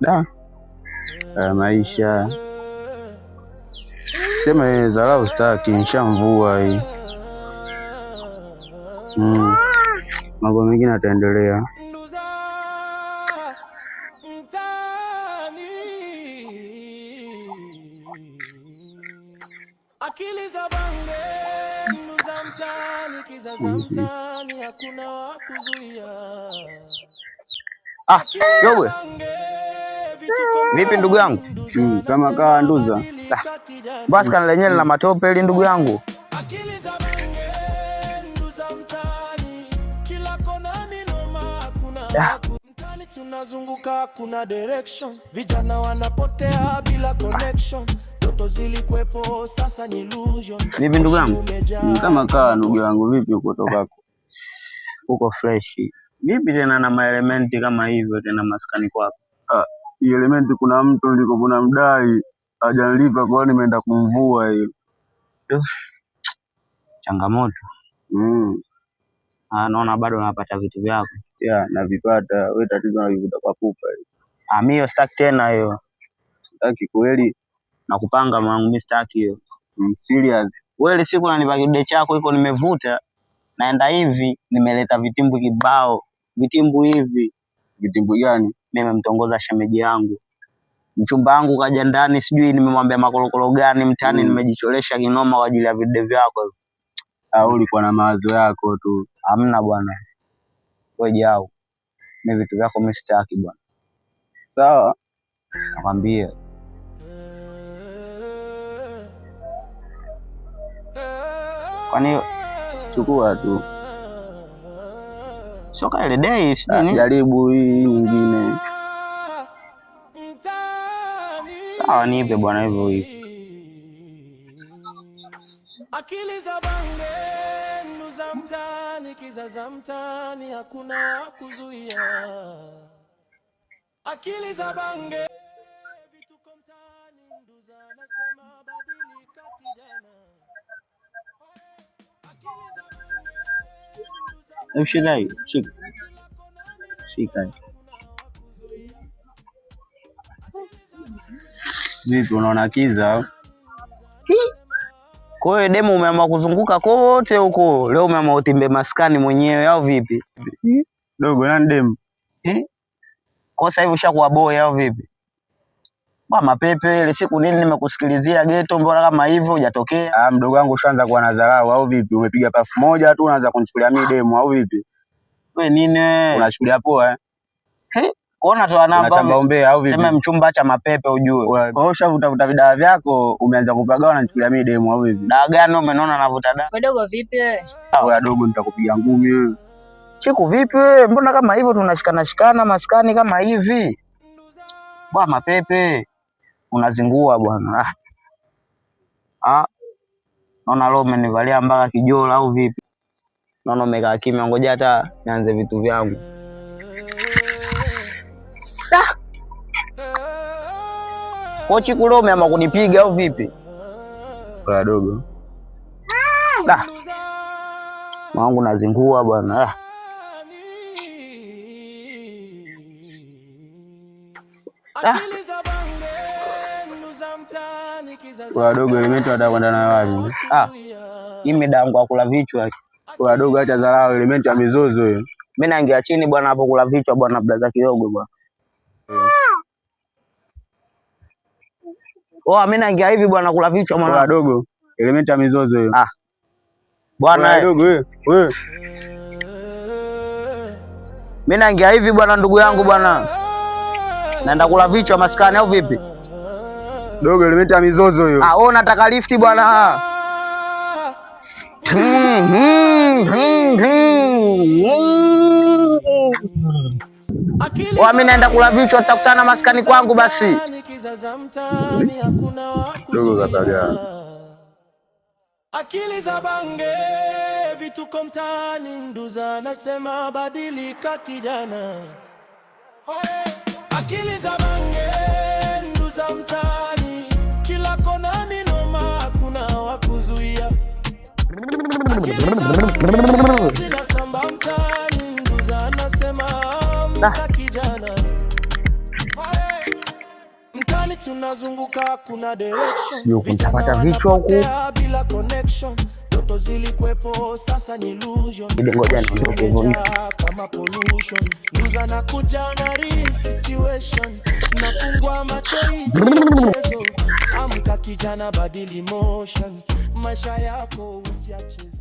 Da. Maisha sema dharau sitaki, nishamvua hii. Mambo mengine yataendelea. Ah, Yogwe. Vipi ndugu yangu? Kama kawa nduza. Basi lenyewe lina matope ili ndugu yangu. Tunazunguka kuna direction, vijana wanapotea bila connection, ndoto zilikuwepo sasa ni illusion. Vipi ndugu yangu? Kama kawa ndugu yangu, vipi uko tokako? Uko fresh. Vipi tena na maelementi kama hivyo tena maskani kwako? Ah, elementi kuna mtu niliko kuna mdai hajanilipa, kwa hiyo nimeenda kumvua hiyo. Changamoto. Ah, naona bado unapata vitu vyako. Ya, navipata. Wewe tatizo navivuta kwa pupa hiyo. Ah, mimi hiyo sitaki tena hiyo. Sitaki kweli. Nakupanga mwanangu, mimi sitaki hiyo. Serious. Wewe ile siku unanipa kidude chako iko nimevuta, naenda hivi nimeleta vitimbu kibao. Vitimbu hivi. Vitimbu gani? Mimi nimemtongoza shemeji yangu. Mchumba wangu kaja ndani, sijui nimemwambia makorokoro gani mtaani, nimejicholesha kinoma kwa ajili ya vidude vyako hivi. Au ulikuwa na mawazo yako tu? Hamna bwana. Wewe jao. Mimi vitu vyako mimi sitaki bwana. Sawa. Nakwambia. Kwani chukua tu. Soka ile day sijui nini. Jaribu hii nyingine. Sawa, nipe bwana hivyo hivyo. Akili za bange, ndu za mtaani, kiza za mtaani, hakuna wa kuzuia. Akili za bange, vituko mtaani, ndu za nasema badilika kijana. Hebu shika hii, shika. Shika. Vipi unaona kiza? Kwa hiyo demu umeamua kuzunguka kote huko, leo umeamua utimbe maskani mwenyewe au vipi? Dogo, nani demu? Kwa sasa hivi ushakuwa boy au vipi? Bwa mapepe ile siku nini nimekusikilizia ghetto, mbona kama hivyo hujatokea? Ah, mdogo wangu ushaanza kuwa na dharau au vipi? Umepiga pafu moja tu unaanza kunichukulia mimi demu au vipi? Wewe nini wewe? Unachukulia poa eh? He? Kuona toa namba. Unachamba umbea au vipi? Sema mchumba acha mapepe ujue. Kwa hiyo ushavuta vuta vidawa vyako, umeanza kupagawa na nichukulia mimi demu au vipi? Dawa gani umenona navuta dawa? Wadogo vipi wewe? Wewe dogo nitakupiga ngumi wewe. Chiku vipi wewe? Mbona kama hivyo tunashikana shikana maskani kama hivi? Bwa mapepe. Unazingua bwana. Ah. Naona leo umenivalia mpaka kijola au vipi? Naona umekaa kimya, ngoja hata nianze vitu vyangu. Kwa Chiku leo umeamua kunipiga au vipi? Kwa dogo. Da. Mwanangu nazingua bwana. Ah. Kwa dogo elementi wanataka kwenda nayo wapi? Ah. Hii mida yangu ya kula vichwa. Kwa dogo acha dharau, elementi ya mizozo hiyo. Mimi naingia chini bwana hapo kula vichwa bwana, brother Kiyogo bwana. Oh, mimi naingia hivi bwana kula vichwa mwana. Kwa dogo, elementi ya mizozo hiyo. Ah. Bwana Kwa dogo wewe, wewe. Mimi naingia hivi bwana ndugu yangu bwana. Naenda kula vichwa maskani au vipi? Dogo, elementi ya mizozo hiyo. Ah, wewe unataka lift bwana. Mimi naenda kula vichwa, tutakutana maskani kwangu basi. Dogo katalia. Akili za bange, vituko mtaani, nduza nasema badilika kijana. Akili za bange, nduza mtaani, kila kona ni noma, hakuna wa kuzuia. Akili za bange, zinasamba mtaani, nduza nasema amka kijana. Tunazunguka kuna direction, Sijui vijana nitapata vichwa huku. Wanapotea bila connection. Ndoto zilikwepo, sasa ni illusion. Ngoja niondoke hivyo. Umejaa kama pollution. Loser na kuja na real situation, nafungwa macho, hii sio mchezo. Amka kijana, badili motion, maisha yako usiacheze.